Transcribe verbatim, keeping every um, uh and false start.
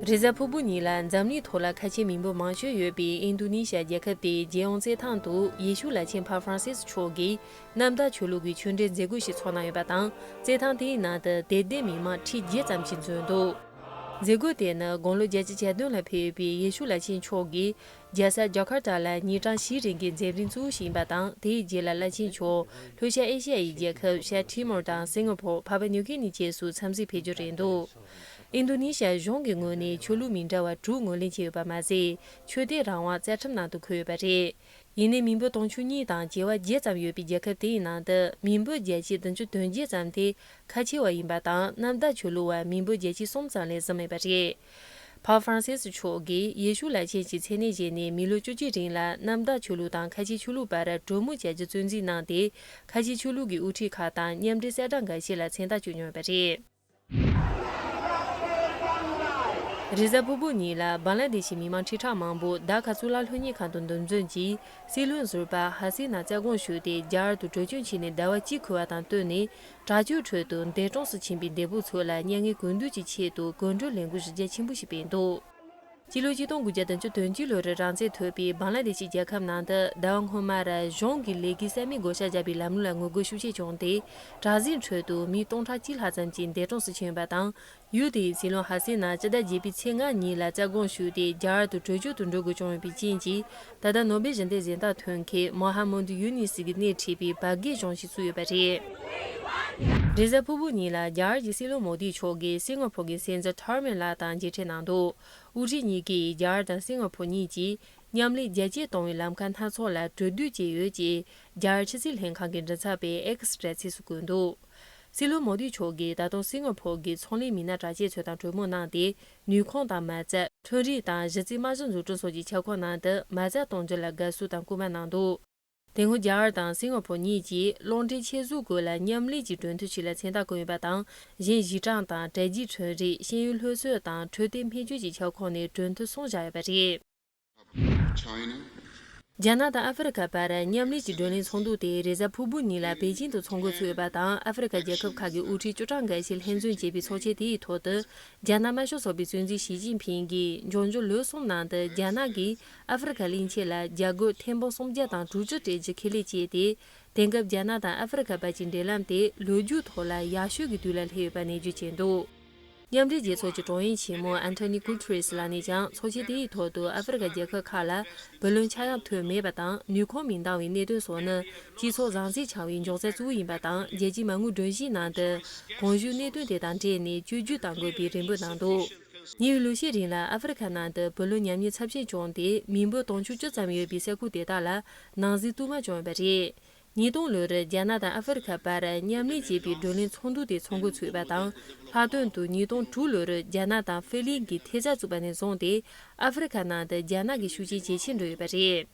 རེས་གཟའ་ཕུར་བུ་ཉིན་ལ་འཛམ་གླིང་ཐོག་ལ་ཁ་ཆེ་མི་འབོར་མང་ཤོས་ཡོད་པའི་ཨིན་རྡུ་ནི་ཤི་ཡ་རྒྱལ་ཁབ་དེའི་རྒྱལ་ཡོངས་རྩེད་ཐང་དུ་ཡེ་ཤུ་བླ་ཆེན་ཕ་ཧྥ་རན་སིས་མཆོག་གིས་གནམ་བདག་ཆོས་ལུགས་ཀྱི་ཆོས་འབྲེལ་མཛད་སྒོ་ཞིག་ཚོགས་གནང་ཡོད་པ་དང་། རྩེད་ཐང་དེའི་ནང་དུ་དད་ལྡན་མི་མང་ཁྲི་བརྒྱད་ཙམ་ཞིག་འཛོམས་འདུག་མཛད་སྒོ་དེ་ནི་དགུང་ལོ་བརྒྱད་ཅུ་གྱ་བདུན་ལ་ཕེབས་ཡོད་པའི་ཡེ་ཤུ་བླ་ཆེན་མཆོག་གིས་རྒྱལ་ས་ཇ་ཁར་ཏ་ལ་ཉིན་གྲངས་བཞིའི་རིང་གི་མཛད་རིམ་གཙོ་བོ་ཞིག་ཡིན་པ་དང་། དེའི་རྗེས་ལ་བླ་ཆེན་མཆོག་ལྷོ་ཤར་ཨེ་ཤ་ཡའི་རྒྱལ་ཁབ་ཤར་ཏི་མོར་དང་སིང་ག་ཕོར། ཕ་པ་ནིའུ་གྷི་ནི་བཅས་སུ་འཚམས་གཟིགས་ཕེབས་རྒྱུ་རེད་འདུག་ཨིན་རྡུ་ནི་ཤི་ཡ་གཞུང་གི་ངོས་ནས་ཆོས་ལུགས་མི་འདྲ་བ་དྲུག་ངོས་ལེན་བྱས་ཡོད་པ་མ་ཟད། ཆོས་དད་རང་དབང་རྩ་ཁྲིམས་ནང་དུ་འཁོད་ཡོད་པ་རེད། ཡིན་ནའི་མི་འབོར་དུང་ཕྱུར་གཉིས་དང་བྱེ་བ་བརྒྱད་ཙམ་ཡོད་པའི་རྒྱལ་ཁབ་དེའི་ནང་དུ་མི་འབོར་བརྒྱ་ཆའི་བདུན་ཅུ་དོན་བརྒྱད་ཙམ་དེ་ཁ་ཆེ་བ་ཡིན་པ་དང་། གནམ་བདག་ཆོས་ལུགས་པ་མི་འབོར་བརྒྱ་ཆའི་གསུམ་ཙམ་ལས་ཟིན་མེད་པ་རེད། ཕ་ཧྥ་རན་སིས་མཆོག་གིས་ཡེ་ཤུ་བླ་ཆེན་གྱི་མཚན་གནས་བཞེས་ནས་མི་ལོ་བཅུ་གཅིག་རིང་ལ་གནམ་བདག་ཆོས་ལུགས་དང་ཁ་ཆེ་ཆོས་ལུགས་བར་གྲོས་མོལ་བྱ་རྒྱུ་བཙན་འཛུལ་གནང་སྟེ། ཁ་ཆེ་ཆོས་ལུགས་ཀྱི་དབུ་ཁྲིད་ཁག་དང་མཉམ་འབྲེལ་གསལ་བསྒྲགས་འགའ་ཞིག་ལ་མཚན་རྟགས་བཅོལ་མྱོང་ཡོད་པ་རེད། རེས་གཟའ་ཕུར་བུ་ཉིན་ལ་བང་ལ་དེ་ཤི་མི་མང་ཁྲི་ཕྲག་མང་པོ་ད་ཁ་གཙུག་ལག་སློབ་གཉེར་ཁང་དུ་འདུ་འཛོམས་ཀྱིས། སྲིད་བློན་ཟུར་པ་ཧ་སི་ན་རྩ་དགོངས་ཞུས་ཏེ་རྒྱ་གར་དུ་བྲོས་བྱོལ་ཕྱིན་ནས་ཟླ་བ་གཅིག་འཁོར་བ་དང་བསྟུན་ནས། དྲག་སྤྱོད་ཁྲོད་དུ་འདས་གྲོངས་སུ་ཕྱིན་པའི་འདས་པོ་ཚོ་ལ་མྱ་ངན་གུས་འདུད་ཀྱི་ཆེད་དུ་གོད་འགྲོའི་ལས་འགུལ་གཞི་རྒྱ་ཆེན་པོ་ཞིག་སྤེལ་འདུག་སྤྱི་ལོ་ཆིག་སྟོང་དགུ་བརྒྱ་བདུན་ཅུ་དོན་གཅིག་ལོར་རང་བཙན་ཐོབ་པའི་བང་ལ་དེ་ཤི་རྒྱལ་ཁབ་ནང་དུ་ཟླ་བ་སྔོན་མར་གཞུང་གི་ལས་འགུལ་རྩ་མེད་བགོ་བཤའ་བརྒྱབ་པའི་ལམ་ལུགས་ལ་ངོ་རྒོལ་ཤུགས་ཆེ་བྱུང་སྟེ། དྲག་ཟིང་ཁྲོད་དུ་མི་སྟོང་ཕྲག་གཅིག་ལྷག་ཙམ་ཞིག་འདས་གྲོངས་སུ་ཕྱིན་ཡོད་པ་དང་། ཡུལ་དེའི་སྲིད་བློན་ཧ་སི་ན་སྤྱི་ཟླ་བརྒྱད་པའི་ཚེས་ལྔ་ཉིན་ལ་རྩ་དགོངས་ཞུས་ཏེ་རྒྱ་གར་དུ་བྲོས་བྱོལ་དུ་འགྲོ་དགོས་བྱུང་ཡོད་པའི་རྐྱེན་གྱིས། ད་ལྟ་ནོ་སྦེལ་ཞི་བདེའི་གཟེངས་རྟགས་ཐོན་མཁན་མོ་ཧ་མོ་དུ་ཡུ་ནི་སི་གིས་སྣེ་ཁྲིད་པའི་བར་བརྒལ་གཞུང་ཞིག་བཙུགས་ཡོད་པ་རེད། རེས་གཟའ་ཕུར་བུ་ཉིན་ལ་རྒྱ་གར་གྱི་སྲིད་བློན་མོ་དི་མཆོག་གིས་སིང་ག་ཕོར་གྱི་སྲིད་འཛིན་ཐར་མེན་ལགས་དང་མཇལ་འཕྲད་གནང་འདུག་དབུ་ཁྲིད་གཉིས་ཀས་རྒྱ་གར་དང་སིང་ག་ཕོར་གཉིས་ཀྱིས་མཉམ་ལས་རྒྱ་སྐྱེད་གཏོང་བའི་ལམ་ཁ་སྣ་ཚོགས་ལ་གྲོས་བསྡུར་བྱས་ཡོད་ཅེས་རྒྱ་གར་ཕྱི་སྲིད་ལྷན་ཁང་གི་མགྲིན་ཚབ་པས་ཨེག་སི་དྲ་ཚིགས་སུ་བཀོད་འདུག་སྲིད་བློན་མོ་དི་མཆོག་གིས་ད་དུང་སིང་ག་ཕོར་གྱི་ཚོང་ལས་མི་སྣ་གྲགས་ཅན་ཚོ་དང་གྲོས་མོལ་གནང་སྟེ། ནུས་ཁུངས་དང་མ་རྩ། ཁྲོམ་རའི་དང་གཞི་རྩའི་རྨང་གཞི་འཛུགས་སྐྲུན་སོགས་ཀྱི་ཁྱབ་ཁོངས་ནང་དུ་མ་རྩ་གཏོང་རྒྱུ་ལ་དགའ་བསུ་དང་སྐུལ་མ་གནང་འདུག་དེ་སྔོན་རྒྱ་གར་དང་སིང་ག་ཕོར་གཉིས་ཀྱིས་གློག་འདྲེན་ཆེད་བཟོ་སྐོར་ལ་མཉམ་ལས་ཀྱི་གྲོས་མཐུན་ཞིག་ལ་མཚན་རྟགས་བསྐུར་ཡོད་པ་དང་། གཞན་གཞི་གྲངས་དང་དྲ་རྒྱའི་ཁྲོམ་རའི་ཤེས་ཡོན་སློབ་གསོ་དང་འཕྲོད་བསྟེན་སྨན་བཅོས་ཀྱི་ཁྱབ་ཁོངས་ནས་གྲོས་མཐུན་གསུམ་བཞག་ཡོད་པ་རེད། China. རྒྱ་ནག་དང་ཨ་ཧྥེ་རི་ཁ་བར་མཉམ་ལས་ཀྱི་བགྲོ་གླེང་ཚོགས་འདུ་དེ་རེས་གཟའ་ཕུར་བུ་ཉིན་ལ་པེ་ཅིང་དུ་ཚོགས་འགོ་ཚུགས་ཡོད་པ་དང་། ཨ་ཧྥེ་རི་ཁ་རྒྱལ་ཁབ་ཁག་གི་དབུ་ཁྲིད་བཅུ་གྲངས་འགའ་ཞིག་ལྷན་འཛོམས་བྱས་པའི་ཚོགས་ཆེན་དེའི་ཐོག་ཏུ། རྒྱ་ནག་དམར་ཤོག་ཚོགས་པའི་གཙོ་འཛིན་ཞི་ཅིན་ཕིང་གིས་འབྱུང་འགྱུར་ལོ་གསུམ་ནང་དུ་རྒྱ་ནག་གིས་ཨ་ཧྥེ་རི་ཁ་གླིང་ཆེན་ལ་རྒྱ་སྒོར་ཐེར་འབུམ་སུམ་བརྒྱ་དང་དྲུག་ཅུ་སྤྲད་རྒྱུ་ཁས་ལེན་བྱས་ཏེ། དེང་སྐབས་རྒྱ་ནག་དང་ཨ་ཧྥེ་རི་ཁ་བར་གྱི་འབྲེལ་ལམ་དེ་ལོ་རྒྱུས་ཐོག་ལ་ཡག་ཤོས་ཀྱི་དུས་ལ་སླེབས་ཡོད་པ་ནན་བརྗོད་བྱས་འདུག་མཉམ་འབྲེལ་རྒྱལ་ཚོགས་ཀྱི་དྲུང་ཡིག་ཆེན་མོ་ཨན་ཐོ་ནི་གུ་ཐེ་རེས་ལགས་ནས་ཀྱང་། ཚོགས་ཆེན་དེའི་ཐོག་ཏུ་ཨ་ཧྥེ་རི་ཁ་རྒྱལ་ཁབ་ཁག་ལ་བུ་ལོན་ཆག་ཡང་ཐོན་མེད་པ་དང་། ནུས་ཁུངས་མི་འདང་བའི་གནད་དོན་སོགས་ནི་སྤྱི་ཚོགས་ཟང་ཟིང་ཆག་པའི་འབྱུང་རྩ་གཙོ་བོ་ཡིན་པ་དང་། རྒྱལ་སྤྱིའི་མ་དངུལ་སྒྲོམ་གཞིའི་ནང་དུ་གོང་ཞུས་གནད་དོན་དེ་དང་འབྲེལ་ནས་བཅོས་བསྒྱུར་གཏང་དགོས་པའི་རེ་འབོད་གནང་འདུག་ཉེ་བའི་ལོ་ཤས་རིང་ལ་ཨ་ཧྥེ་རི་ཁ་ནང་དུ་བུ་ལོན་ཉམས་ཉེས་ཚབས་ཆེན་བྱུང་སྟེ། མི་འབོར་དུང་ཕྱུར་བཅུ་ཙམ་ཡོད་པའི་ས་ཁུལ་དེ་དག་ལ་ནང་འཛིང་བསྟུད་མར་བྱུང་ཡོད་པ་རེད། ཉིས་སྟོང་ལོར་རྒྱ་ནག་དང་ཨ་ཧྥེ་རི་ཁ་བར་མཉམ་ལས་བྱེད་པའི་བགྲོ་གླེང་ཚོགས་འདུ་དེ་ཚོགས་འགོ་ཚུགས་ཡོད་པ་དང་། ལྷག་དོན་དུ་ཉིས་སྟོང་དྲུག་ལོར་རྒྱ་ནག་དང་ཧྥེ་གླིང་གིས་ཐེ་ཚོམ་བཙུགས་པ་ནས་བཟུང་སྟེ། ཨ་ཧྥེ་རི་ཁ་ནང་དུ་རྒྱ་ནག་གི་ཤུགས་རྐྱེན་ཇེ་ཆེར་འགྲོ་ཡོད་པ་རེད།